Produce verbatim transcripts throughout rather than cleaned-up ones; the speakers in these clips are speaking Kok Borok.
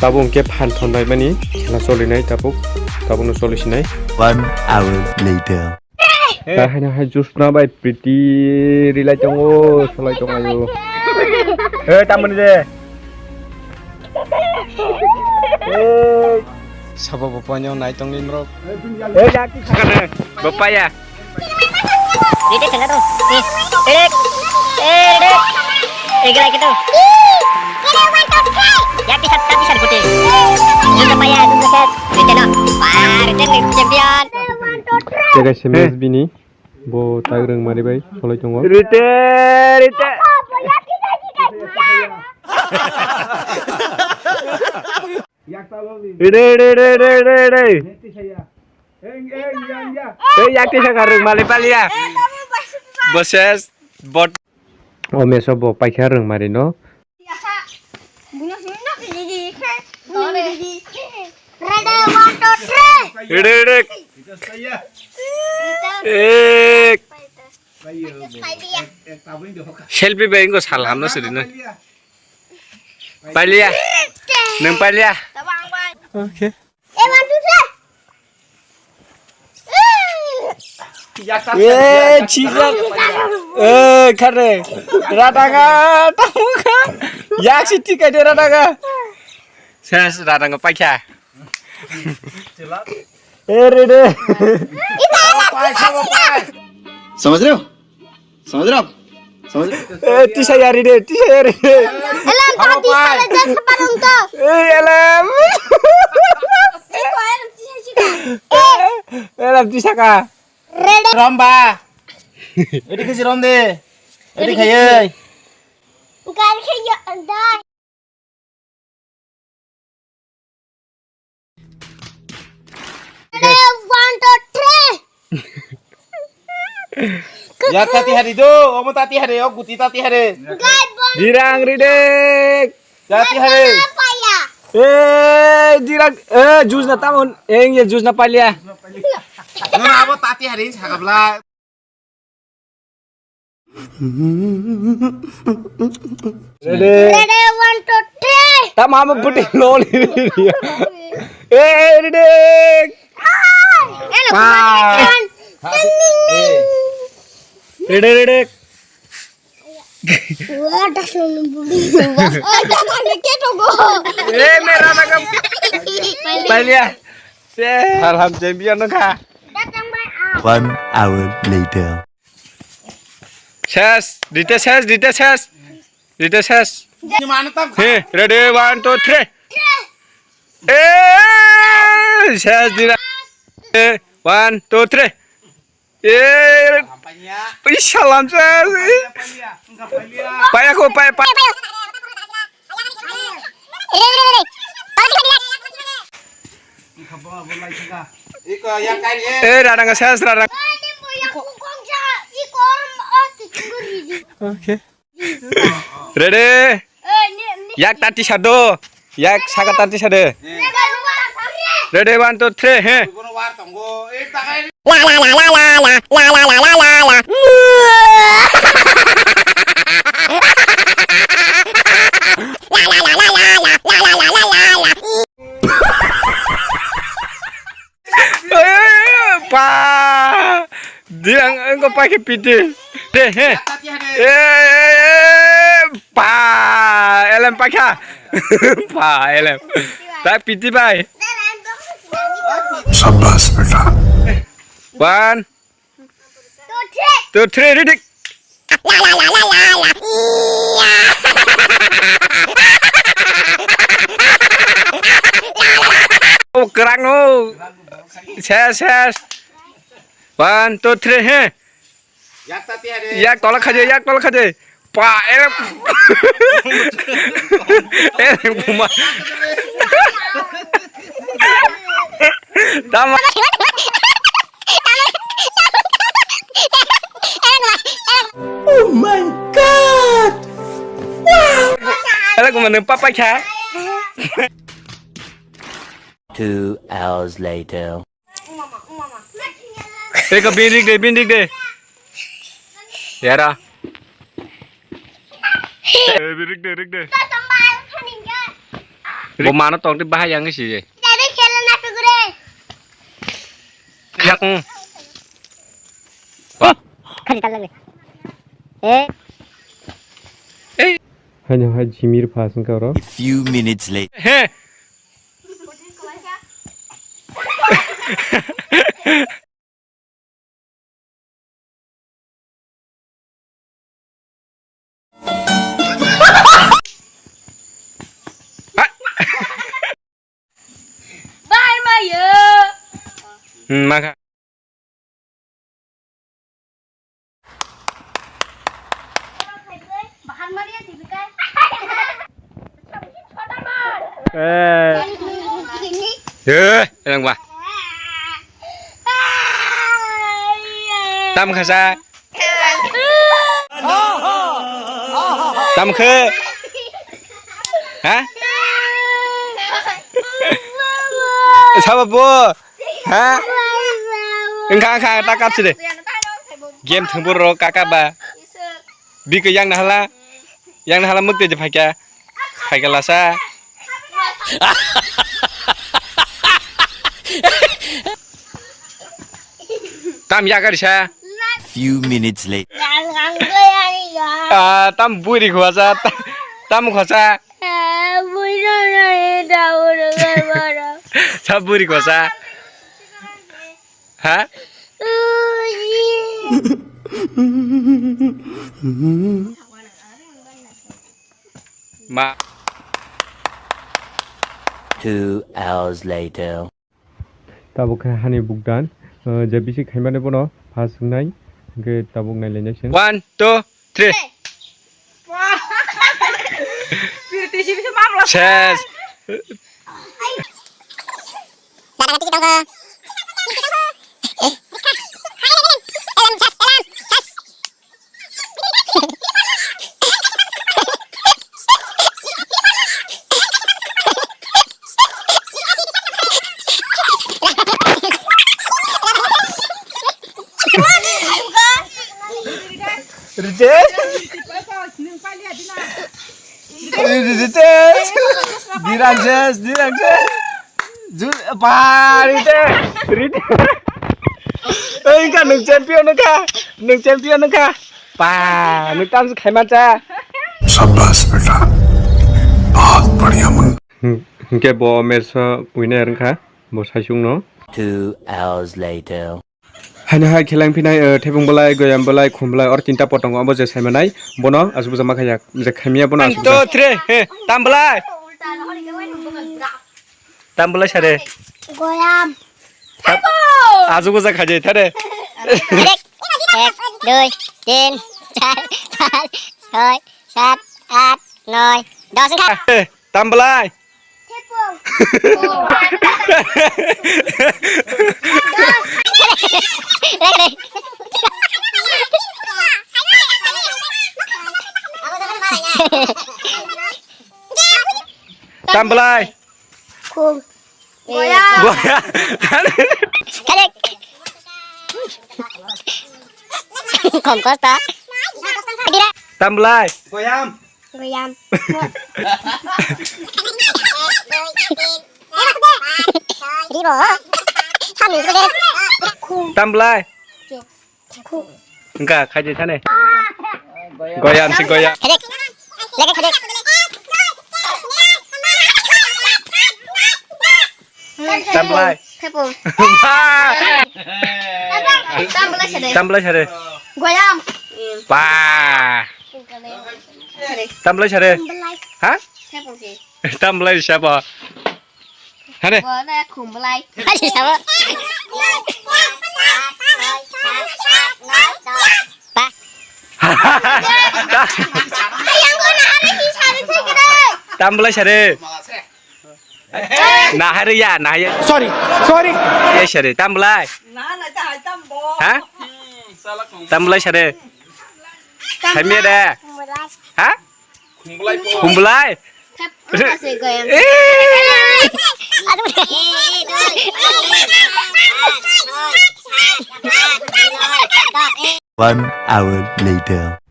Tabuk hwnkhe phan thon bai mani khela cholinai tabuk, tabukno choli sinai. One hour later. Ta haino hai Josna bai Priti rilai tongo, solai tongo ayo. He, tamoni de. Sabo bo ponyo nai tong limrok. He, jaki sakane. Bo paya. Rite sengga tu. Eh, eh, eh, eh. Eh, gila gitu. Yang pisat, yang pisat putih. Ini apa ya? Itu set. Rite no. Wah, Rite nih champion. Jaga semes bini. Bo tag rwng mari bai solai tongo. Rite, rite. Rite, rite, rite, rite, rite. Ei, yakti saka rwng mali palia. Boses, bot. O meso bo paikha rwng mari no. Ready, one, two, three. Ready, ready. Ek. Selfie bai ingo sal hamno sirino. Palia. Nang palia. Okay. Eh, one, two, three. Eh, chila. Eh, khare. Radaga, tamuka. Yak si tikai de radaga. Ses radaga paikha. Eh, re de. समझ रहे हो? समझ रहे हो आप? समझ रहे हो? Eh, tisa yari de, tisa yari de. Elam, tisa yari de, saparong to. Eh, elam. Iko, elam, tisa sika. Eh, elam, tisa ka. Rede. Romba. Edi kesi rom de. Edi khayai. Gari khayai, dai. One, two, three. Ya tati hari do, omo tati hari, o guti tati hari. Dirang ridek. Tati hari. Eh, dirang, eh, jus na tamon, eh, ya jus na palia. Nona abo tati hari sakabla. Ready? Ready, one, two, three. Tama mo buti loli. Eh, ready? Hello, Pa. Ding, ding, ding. Ready, ready. Wah, das lo buli. Oh, jangan dikit dong. Eh, merah nangkep. Palia. Se. Alham champion no kha. Datang bai. One hour later. Ses, dite ses, dite ses. Dite ses. He, ready, one, two, three. Eh, ses dira. Eh, one, two, three. Eh, ui, salam ses. Paya ko, paya, paya. Eh, radang ses, radang. Okay. Ready? Yak tati sado. Yak saka tati sade. Ready, one, two, three, he. Pa. Diang engko pakai piti. De he. Eh, pa, elem pakai. Pa, elem. Tak piti bai. Sabas beta. One, two, three, ready. Oh, kerang oh. Ses, ses. One, two, three, he. Yak tola khaje, yak tola khaje. Pa, elem. Elem kuma. Tama. Oh my God! Wow! Elem kuma nang papai kha. Two hours later. Eko bin rik de, bin rik de. Yara. Eh, bin rik de, rik de. Bo mano tong di bahai yang si. Tadi kela na pegure. Khak. Wah. Khadi tal lagi. Eh. Eh. Hanya hai jimir phas engka oro. A few minutes later. He. Bai mayo. Hmm, maka. Eh. Eh, eleng ba. Tam khasa. Tam khe. Ha? Sabo bo. Ha? Engkha, engkha, ta kap side. Game thwngbo ro kaka ba. Bikhe yang nahala. Yang nahala mukte je phaikya. Phaikya lasa. Tam ya gari sa. Few minutes later. Ah, tam buri khwasa. Tam khwasa. Sa buri khwasa. Ha? Ma. Two hours later. Tabuk khe hani bukdan, eh, je bisi khaimani bono pha swngnai, hwnkhe tabuk nailainai chwng. One, two, three. Ses. Ritesh? Ritesh? Diranjesh, Diranjesh. Ju-, pa, Ritesh. Ritesh. Oi, ka nung champion ka. Nung champion ka. Pa, nung tam khaima cha. शाबाश बेटा, बहुत बढ़िया Munna. Hmm, hwnkhe bo mersa winner wngkha, bo saisung no. Two hours later. Haino hai khelang phinai, eh, thebung belai, goyam belai, khum belai, or tinta pot tongo, abo je saimanai, bono asuk buja ma khaiya, je khaimya bono asuk buja. One, two, three, he, tam belai. Tam belai sare. Goyam. Tam-, asuk buja khaje, thare. Ek, ek, dui, tin, char, panch, chhoi, sat, aat, noi, dos wngkha. He, tam belai. Thepung. Tam belai. Khum. Goya. Goya. Kalik. Kom Costa. Tam belai. Goyam. Goyam. Ribo. Kami sudah. Tam belai. Engka khaidi thane. Goyam si goyam. Khedek. Lagi khedek. Tam belai. Thepung. Tam belai sade. Tam belai sade. Goyam. Ba. Tam belai sade. Ha? Thepung si. Tam belai siapa? Hane. Bo na khum belai. Hai, sabo. Pa. Ayang ko na hari hi sari thik re. Tam belai sare. Na hari ya, na hari. Sorry, sorry. Ya sare, tam belai. Na na ta hai tam bo. Ha? Tam belai sare. Kami ada. Ha? Khumblai. Khumblai. Thep, thep, thep, goyang. Eh. One hour later.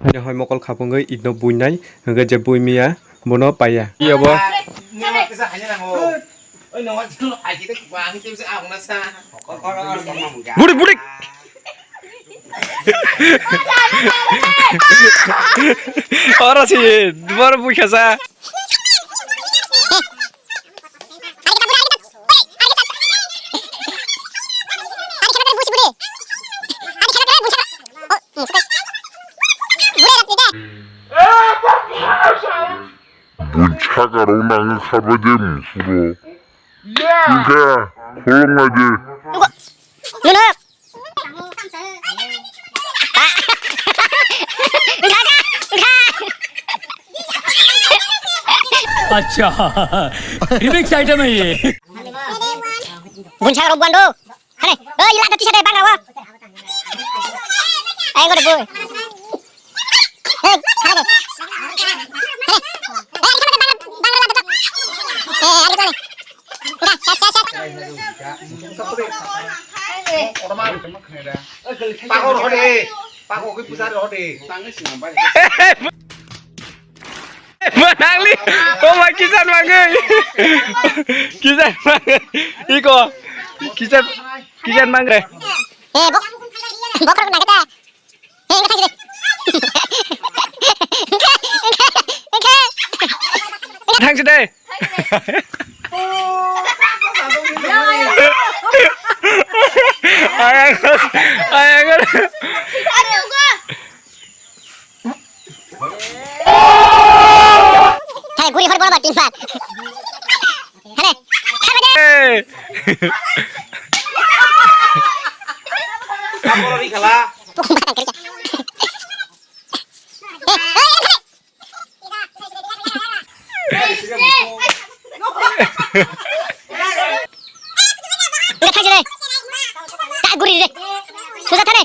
Haino hai mokol khapungwi itno buinai, hwnkhe je buimiya, Bono paiya. Iya bo. Budik, budik. Oro si, bor bukhasa. Bunchak aro nang kharbai de musuro. Hingkhe khulumnai de. Nono. अच्छा, remix item है ये। Bunchak aro buando. Hane, oi, ila tati sate bang awa. Ayo ngore boy. Hei, hane. Hane. Hei, hane bang bang la tata. Eh, hane kone. Enggak, sat sat sat. Pakok hode, pakok ke pusar hode. Manangli, oh my, kisan mangai. Kisan mangai. Iko. Kisan, kisan mangai. Eh, bok. Bok rok nagata. Eh, enggak tadi. Thanks deh. Ayang, ayang. Hei, guri hor bono ba tin pat. Hane, hane de. Hey. Pukung batang kerja. Eh, eh, eh, eh. Enggak, thang sini. Tak gurih deh. Susah thane.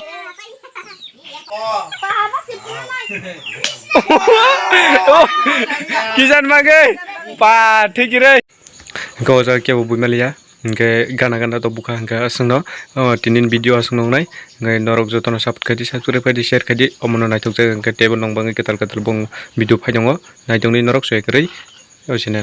Oh, kisan mage. Pa, thik re. Ko ja kebo bui maliya. Hingke gana gana to bukha hingke aswkno, o, tinin video aswkno wngnai. Hingke norok jotono support khaidi, subscribe khaidi, share khaidi, omono naithok jak hingke teibo nong bagwi kwtal kwtal bong video phai tongo. Naitongdi norok soya kwrwi, o channel.